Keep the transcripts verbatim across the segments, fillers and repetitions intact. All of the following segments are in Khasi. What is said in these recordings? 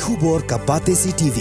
Khubor ka Batesi T V.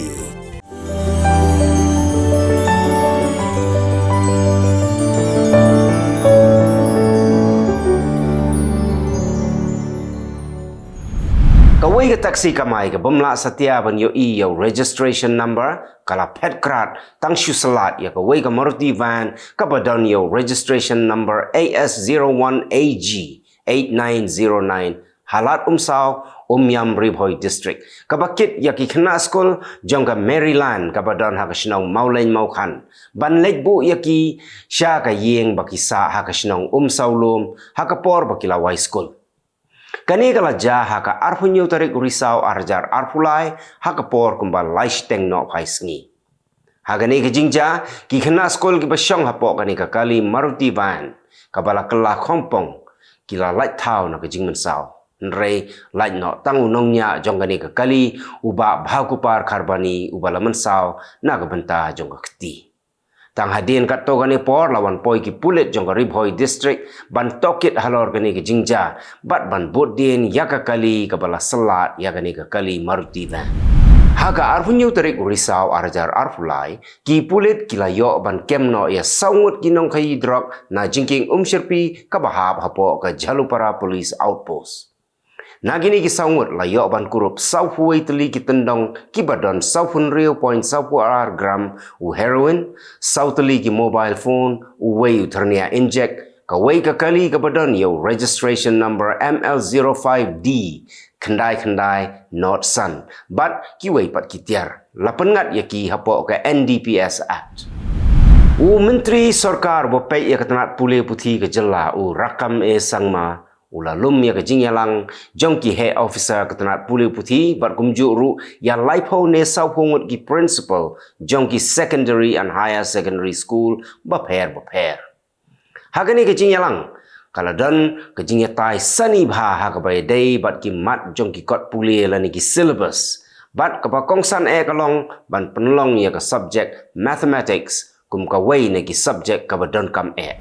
Kawei ka taxi kamai ka bym lah satia ban ïohi ïa u registration number ka la phet krat tang shu slat ïa kawei ka Maruti van kaba don ïa u registration number A S zero one A G eight nine zero nine ha Lad Umsaw, Umiam, Ri Bhoi District, kaba kit ïa ki khynnah skul jong ka Maryland kaba don ha ka shnong Mawlein Mawkhan ban leit buh ïa ki sha ka ïing ba ki sah ha ka shnong Umsaw Lum ha ka por ba ki la wai skul. Kane ka la jia ha ka arphew hynñiew tarik u Risaw ar hajar arphew lai ha ka por kumba lai shiteng nohphai sngi. Ha kane ka jingjia, ki khynnah skul kiba shong hapoh kane ka kali Maruti van kaba la kylla khongpong ki la lait thaw na ka jingmynsaw. Hynrei lait noh tang u nongñiah jong kane ka kali, u Bah Bhakupar Kharbani, uba la mynsaw na ka bynta jong ka kti. Tang hadien katto katne por la wan poi ki pulit jong ka Ri Bhoi District ban tohkit halor kane ka jingjia bad ban bud dien ïa ka kali kaba la slat ïa kane ka kali Maruti van. Ha ka arphew hynñiew tarik u Risaw ar hajar arphew lai, ki pulit ki la ïoh ban kem noh ïa saw ngut ki nongkhaïi drok na jingkieng Umshyrpi kaba hap hapoh ka Jhalupara Police Outpost. Na kine ki saw ngut la ïoh ban kurup sawphew wei tylli ki tyndong kiba don sawphew hynriew point sawphew ar gram u heroin, saw tylli ki mobile phone, uwei u thyrnia injek, kawei ka kali kaba don ïa u registration number M L zero five D khyndai khyndai not san bad kiwei pat ki tiar. La pynngat ïa ki hapoh ka N D P S Act. U Myntri Sorkar ba peit ïa ka tnat pule puthi ka jylla, u Rakkam A Sangma, u la lum ïa ka jingïalang jong ki heh officer ka tnat pule puthi bad kumjuh ruh ïa laiphew ne sawphew ngut ki principal jong ki secondary and higher secondary school bapher bapher. Ha kane ka jingïalang ka la don ka jingïatai sani bha ha kaba ïadei bad ki mat jong ki kot pule lane ki syllabus. Bad kaba kongsan eh ka long ban pynlong ïa ka subject mathematics kum kawei na ki subject kaba donkam eh.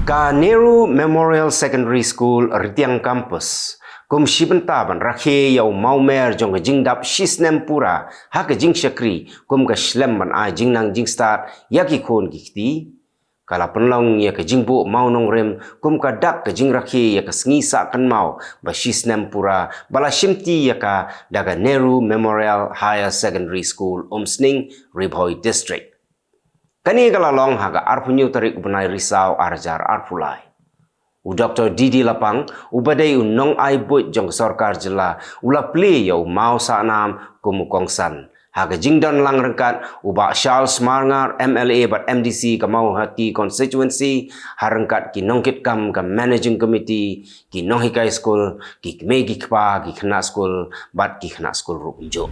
Ka Nehru Memorial Secondary School Ritiang Campus kum shi bynta ban rakhe ïa u mawmer jong ka jingdap shi snem pura ha ka jingshakri kum ka shlem ban ai jingnang jingstad ïa ki khun ki kti. Ka la pynlong ïa ka jingbuh mawnongrim kum ka dak ka jingrakhe ïa ka sngi sah kynmaw ba shi snem pura ba la shimti ïa ka da ka Nehru Memorial Higher Secondary School, Umsning, Ri Bhoi District. Kane ka la long ha ka arphew hynñiew tarik u bnai Risaw ar hajar arphew lai. U Doktor D D Lapang, uba dei u nongai buit jong ka sorkar jylla, u la plie ïa u maw sahnam kum u kongsan ha ka jingdon lang ryngkat u Bah Charles Marngar, M L A bad M D C ka Mawhati constituency, ha ryngkat ki nongkitkam ka managing committee, ki nonghikai skul, ki kmie ki kpa, ki khynnah skul bad ki khynnah skul ruh kumjuh.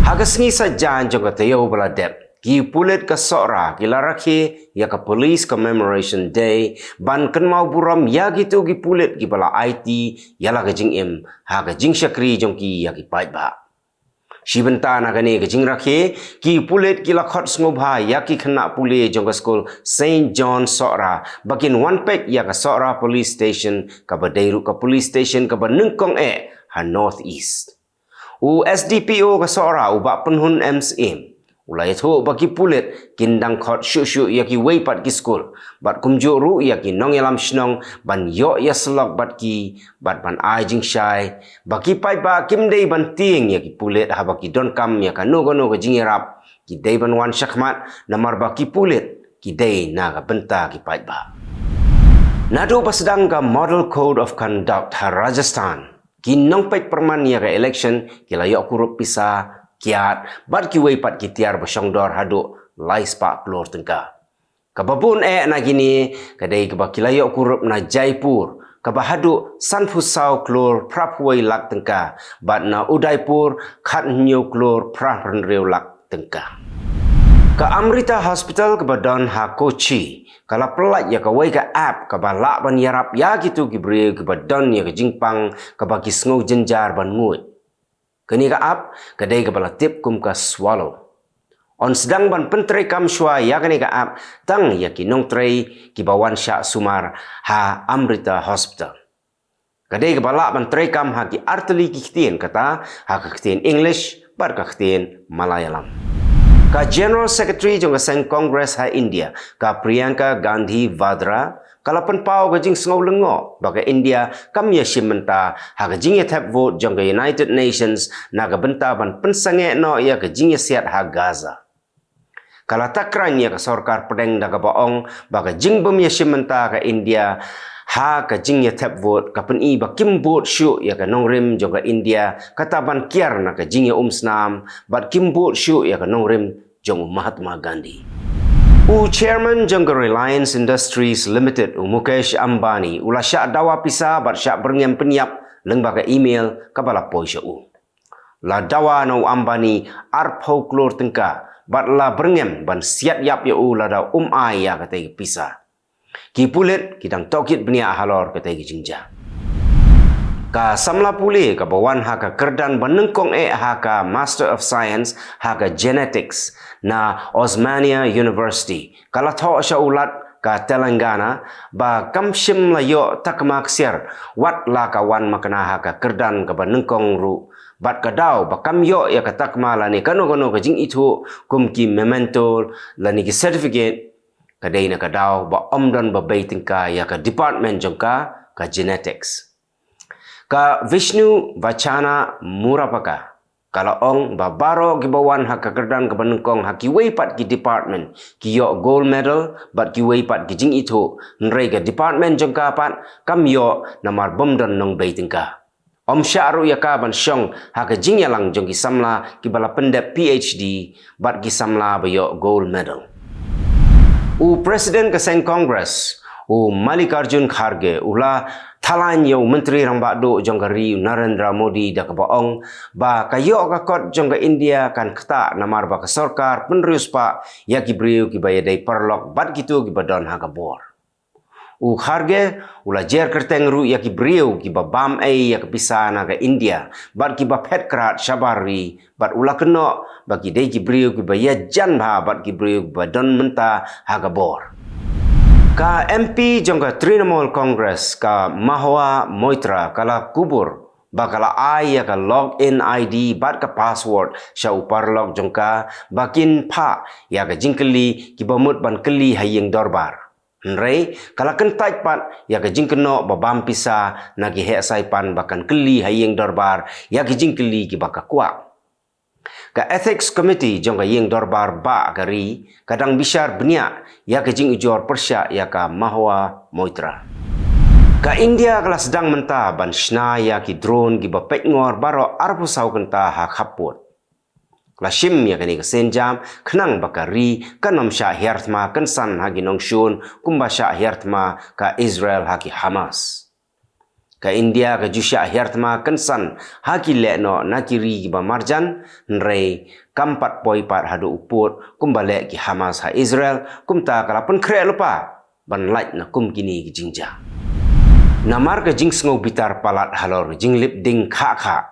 Ha ka sngi Saitjaiñ jong ka taïew ba la dep, ki pulit ka Sohra ki la rakhe ïa ka Police Commemoration Day ban kynmaw burom ïa kito ki pulit kiba la aiti ïa la ka jingim ha ka jingshakri jong ki ïa ki paidbah. Shi bynta na kane ka jingrakhe, ki pulit ki la khot sngewbha ïa ki khynnah pule jong ka skul Saint John Sohra ba kin wan peit ïa ka Sohra Police Station kaba dei ruh ka police station kaba nyngkong eh ha North East. U S D P O ka Sohra u Bah Pynhun M Syiem u la ïathuh ba ki pulit kin dang khot shuh shuh ïa kiwei pat ki skul bad kumjuh ruh ïa ki nongïalam shnong ban ïoh ïasyllok bad ki bad ban ai jingshai ba ki paidbah kim dei ban tieng ïa ki pulit haba ki donkam ïa kano kano ka jingïarap, ki dei ban wan shakhmat namar ba ki pulit ki dei na ka bynta ki paidbah. Naduh ba sdang ka Model Code of Conduct ha Rajasthan, ki nongpeit pyrman ïa ka election ki la ïoh kurup pisa, kiad bad kiwei pat ki tiar ba shongdor haduh lai spah klur tyngka. Kaba bun eh na kine ka dei kaba ki la ïoh kurup na Jaipur kaba haduh sanphew saw klur phraphew wei lak tyngka bad na Udaipur khathynñiew klur phraphew hynriew lak tyngka. Ka Amrita Hospital kaba don ha Kochi ka la pyllait ïa kawei ka app kaba lah ban ïarap ïa kito ki briew kiba don ïa ka jingpang kaba ki sngew jynjar ban nguid. Kane ka app ka dei kaba la tip kum ka Swallow. Yn sdang ban pyntreikam shuwa ïa kane ka app tang ïa ki nongtrei kiba wan shah sumar ha Amrita Hospital. Ka dei kaba lah ban treikam ha ki artylli ki ktien, kata ha ka ktien English bad ka ktien Malayalam. Ka General Secretary jong ka seng Congress ha India, ka Priyanka Gandhi Vadra, ka la pynpaw ka jingsngew lyngngoh ba ka India kam ïashim bynta ha ka jingïathep vote jong ka United Nations na ka bynta ban pynsangeh noh ïa ka jingïasiat ha Gaza. Ka la takran ïa ka sorkar pdeng da kaba ong ba ka jingbym ïashim bynta ka India ha ka jingïathep vote ka pyni ba kim bud shuh ïa ka nongrim jong ka India, kata ban kiar na ka jingïaumsnam, bad kim bud shuh ïa ka nongrim jong u Mahatma Gandhi. U chairman jong ka Reliance Industries Limited, u Mukesh Ambani, u la shah dawa pisa bad shah byrngem pynïap lyngba ka email kaba la poi sha u. La dawa na u Ambani arphew klur tyngka bad la byrngem ban siat ïap ïa u lada um ai ïa katei ka pisa. Ki pulit ki dang tohkit bniah halor katei ka jingjia. Ka samla pule kaba wan ha ka kyrdan ba nyngkong eh ha ka Master of Science ha ka Genetics na Osmania University, ka la thoh sha u Lat ka Telangana ba kam shym la ïoh takma ksiar wat la ka wan makna ha ka kyrdan kaba nyngkong ruh, bad ka daw ba kam ïoh ïa ka takma lane kano kano ka jingithuh kum ki memento lane ki certificate, ka dei na ka daw ba ym don ba bei tyngka ïa ka department jong ka, ka Genetics. Ka Vishnu Vachana Murapaka ka la ong ba baroh kiba wan ha ka kyrdan kaba nyngkong ha kiwei pat ki department ki ïoh gold medal bad kiwei pat ki jingithuh, hynrei ka department jong ka pat kam ïoh namar bym don nongbei tyngka. Ym shah ruh ïa ka ban shong ha ka jingïalang jong ki samla kiba la pyndep PhD bad ki samla ba ïoh gold medal. U President ka seng Congress, u Mallikarjun Kharge, u la thalan ïa u Myntri Rangbah Duh jong ka ri, u Narendra Modi, da kaba ong ba ka ïoh ka kot jong ka India kan ktah namar ba ka sorkar pynriewspah ïa ki briew kiba ïadei paralok bad kito kiba don ha ka bor. U Kharge u la jer kyrteng ruh ïa ki briew kiba bam ei ïa ka pisa na ka India bad kiba phet krad shabar ri, bad u la kynnoh ba ki dei ki briew kiba ïajan bha bad ki briew kiba don mynta ha ka bor. Ka MP jong ka Trinamool Congress, ka Mahua Moitra, ka la kubur ba ka la ai ïa ka login ID bad ka password sha u paralok jong ka ba kin phah ïa ka jingkylli kiba mut ban kylli ha ïing dorbar. Hynrei ka la kyntait pat ïa ka jingkynnoh ba bam pisa na ki heh saipan ba kan kylli ha ïing dorbar ïa ki jingkylli kiba ka kwah. Ka Ethics Committee jong ka ïing dorbar ba ka ri ka dang bishar bniah ïa ka jingujor pyrshah ïa ka Mahua Moitra. Ka India ka la sdang mynta ban shna ïa ki drone kiba peitngor baroh arphew saw kynta ha khappud. La shim ïa kane ka sienjam khnang ba ka ri kan ym shah hiar thma kynsan ha ki nongshun kumba shah hiar thma ka Israel ha ki Hamas. Ka India ka ju shah hiar thma kynsan ha ki lehnoh na ki ri kiba marjan, hynrei kam pat poi pat haduh u pud kumba leh ki Hamas ha Israel, kumta ka la pynkhreh lypa ban lait na kum kine ki jingjia. Namar ka jingsngew bitar palat halor ka jinglip ding khah khah,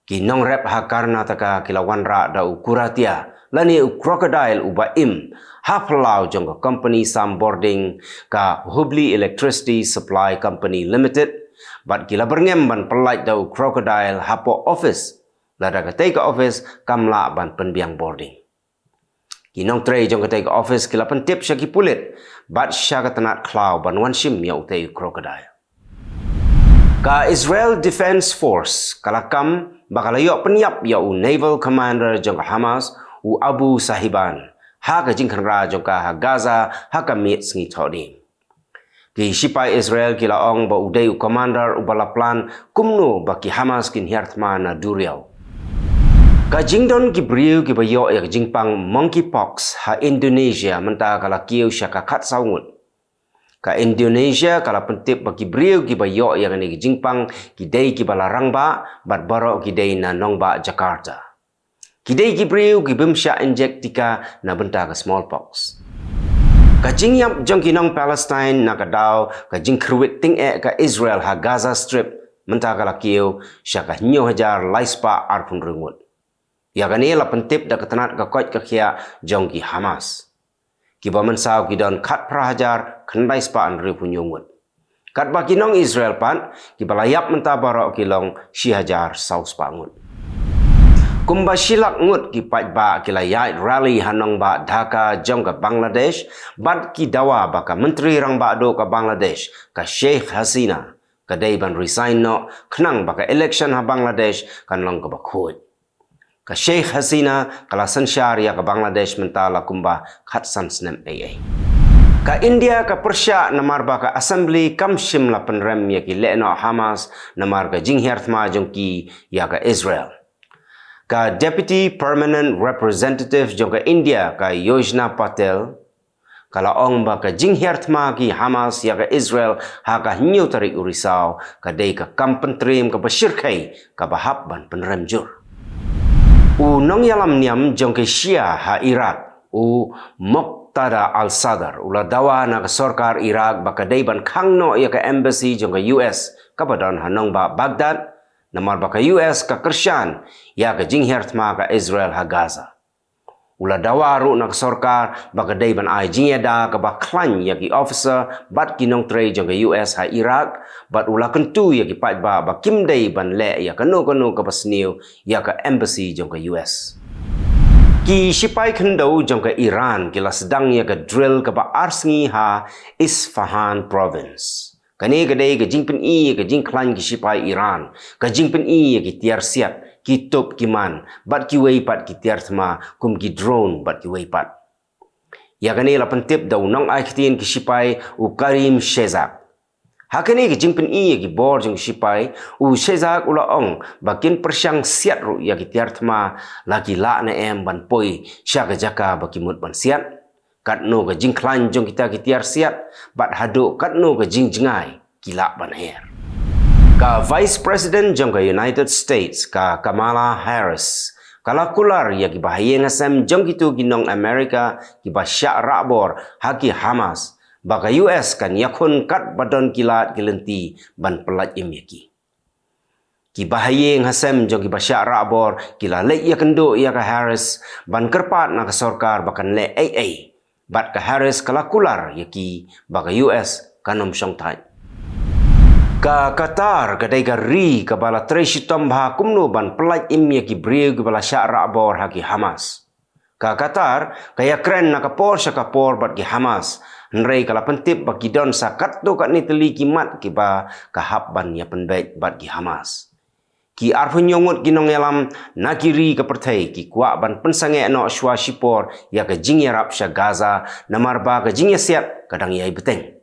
ki nongrep ha Karnataka ki la wanrah da u kuratia lane u crocodile uba im ha phyllaw jong ka company sam bording, ka Hubli Electricity Supply Company Limited, bad ki la byrngem ban pyllait da u crocodile hapoh office, lada katei ka office kam lah ban pynbiang bording. Ki nongtrei jong katei ka office ki la pyntip sha ki pulit bad sha ka tnat khlaw ban wan shim ïa utei u crocodile. Ka Israel Defense Force ka la kam ba ka la ïoh pynïap ïa u naval commander jong ka Hamas, u Abu Sahiban, ha ka jingkhynra jong ka ha Gaza ha ka miet sngi Thohdieng. Ki shipai Israel ki la ong ba u dei u commander uba la plan kumno ba ki Hamas kin hiar thma na duriaw. Ka jingdon ki briew kiba ïoh ïa ka jingpang monkeypox ha Indonesia mynta ka la kiew sha ka khatsaw ngut. Ka Indonesia ka la pyntip ba ki briew kiba ïoh ïa kane ka jingpang ki dei kiba la rangbah bad baroh ki dei na nongbah Jakarta. Ki dei ki briew ki bym shah injek tika na bynta ka smallpox. Ka jingïap jong ki nong Palestine na ka daw ka jingkhyrwit tyngeh ka Israel ha Gaza Strip mynta ka la kiew sha ka hynñiew hajar lai spah arphew hynriew ngut. Ïa kane la pyntip da ka tnat ka koit ka khiah jong ki Hamas. Kiba mynsaw ki don khatphra hajar khyndai spah hynriewphew hynñiew ngut. Katba ki nong Israel pat, kiba la ïap mynta baroh ki long shi hajar saw spah ngut. Kumba shi lak ngut ki paidbah ki la ïaid rally ha nongbah Dhaka jong ka Bangladesh, bad ki dawa ba ka Myntri Rangbah Duh ka Bangladesh, ka Sheikh Hasina, ka dei ban resign noh, khnang ba ka election ha Bangladesh kan long kaba khuid. Ka Sheikh Hasina ka la synshar ïa ka Bangladesh mynta la kumba khatsan snem eiei. Ka India ka pyrshah namar ba ka Assembly kam shym la pynrem ïa ki lehnoh Hamas namar ka jinghiar thma jong ki ïa ka Israel. Ka Deputy Permanent Representative jong ka India, ka Yojna Patel, ka la ong ba ka jinghiar thma ki Hamas ïa ka Israel ha ka hynñiew tarik u Risaw ka dei ka kam pyntriem kaba shyrkhei kaba hap ban pynrem jur. U nongïalam niam jong ka Shia ha Iraq, u Muqtada al-Sadr, u la dawa na ka sorkar Iraq ba ka dei ban khang noh ïa ka embassy jong ka U S kaba don ha nongbah Baghdad, namar ba ka U S ka kyrshan ïa ka jinghiar thma ka Israel ha Gaza. U la dawa ruh na ka sorkar ba ka dei ban ai jingïada kaba khlaiñ ïa ki officer bad ki nongtrei jong ka U S ha Iraq, bad u la kyntu ïa ki paidbah ba kim dei ban leh ïa kano kano kaba sniew ïa ka embassy jong ka U S. Ki shipai khyndew jong ka Iran ki la sdang ïa ka drill kaba ar sngi ha Isfahan province. Kane ka dei ka jingpyni ïa ka jingkhlaiñ ki shipai Iran, ka jingpyni ïa ki tiar siat, ki tup ki man, bad kiwei pat ki tiar thma kum ki drone bad kiwei pat. Ïa kane la pyntip da u nongai ktien ki shipai u Karim Shezak. Ha kane ka jingpyni ïa ki bor jong ki shipai, u Shezak u la ong ba kin pyrshang siat ruh ïa ki tiar thma la ki lah ne em ban poi sha ka jaka ba ki mut ban siat. Katno ka jingkhlaiñ jong kita ki tiar siat, bad haduh katno ka jingjngai ki lah ban her. Ka Vice President jong ka United States, ka Kamala Harris, ka la kular ïa ki bahaïing hasem jong kito ki nong America kiba shah rahbor ha ki Hamas, ba ka U S kan ïakhun katba don ki lad ki lynti ban pyllait im ïa ki. Ki bahaïing hasem jong kiba shah rahbor ki la leit ïakynduh ïa ka Harris ban kyrpad na ka sorkar ba kan leh eiei. Bad ka Harris ka la kular ïa ki ba ka U S kan ym shongthait. Ka Qatar ka dei ka ri kaba la trei shitom bha kumno ban pyllait im ïa ki briew kiba la shah rahbor ha ki Hamas. Ka Qatar ka ïakren na ka por sha ka por bad ki Hamas, hynrei ka la pyntip ba ki don sa katto katne tylli ki mat kiba ka hap ban ïapynbeit bad ki Hamas. Ki arphew hynñiew ngut ki nongïalam na ki ri ka pyrthei ki kwah ban pynsangeh noh shuwa shipor ïa ka jingïarap sha Gaza, namar ba ka jingïasiat ka dang ïai bteng.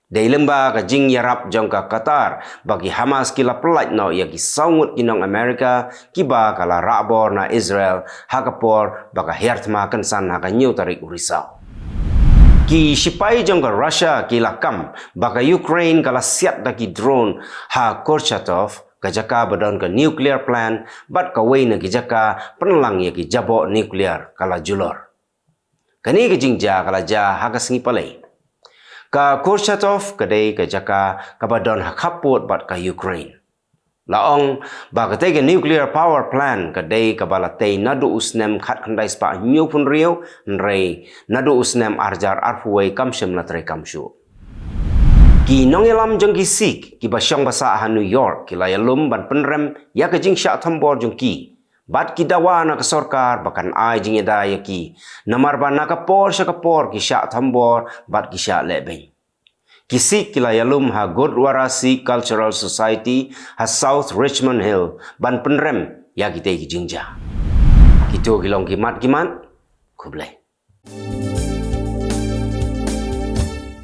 Dei lyngba ka jingïarap jong ka Qatar ba ki Hamas ki la pyllait noh ïa ki saw ngut ki nong America kiba ka la rahbor na Israel ha ka por ba ka hiar thma kynsan ha ka hynñiew tarik u Risaw. Ki shipai jong ka Russia ki la kam ba ka Ukraine ka la siat da ki drone ha Kurchatov, ka jaka ba don ka nuclear plant, bad kawei na ki jaka pynlang ïa ki jaboh nuclear ka la julor. Kane ka jingjia ka la jia ha ka sngi Palei. Ka Kurchatov ka dei ka jaka kaba don ha khappud bad ka Ukraine. La ong ba katei ka nuclear power plant ka dei kaba la tei naduh u snem khatkhyndai spah hynñiewphew hynriew, hynrei naduh u snem ar hajar arphew wei kam shym la trei kam shuh. Ki nongïalam jong ki Sikh kiba shong ba sah ha New York ki la ïalum ban pynrem ïa ka jingshah thombor jong ki, bad ki dawa na ka sorkar ba kan ai jingïada ïa ki, namar ba na ka por sha ka por ki shah thombor bad ki shah lehbeiñ. Ki Sikh ki la ïalum ha Gurdwara Sikh Cultural Society ha South Richmond Hill ban pynrem ïa kitei ki jingjia. Kito ki long ki mat ki mat. Khublei.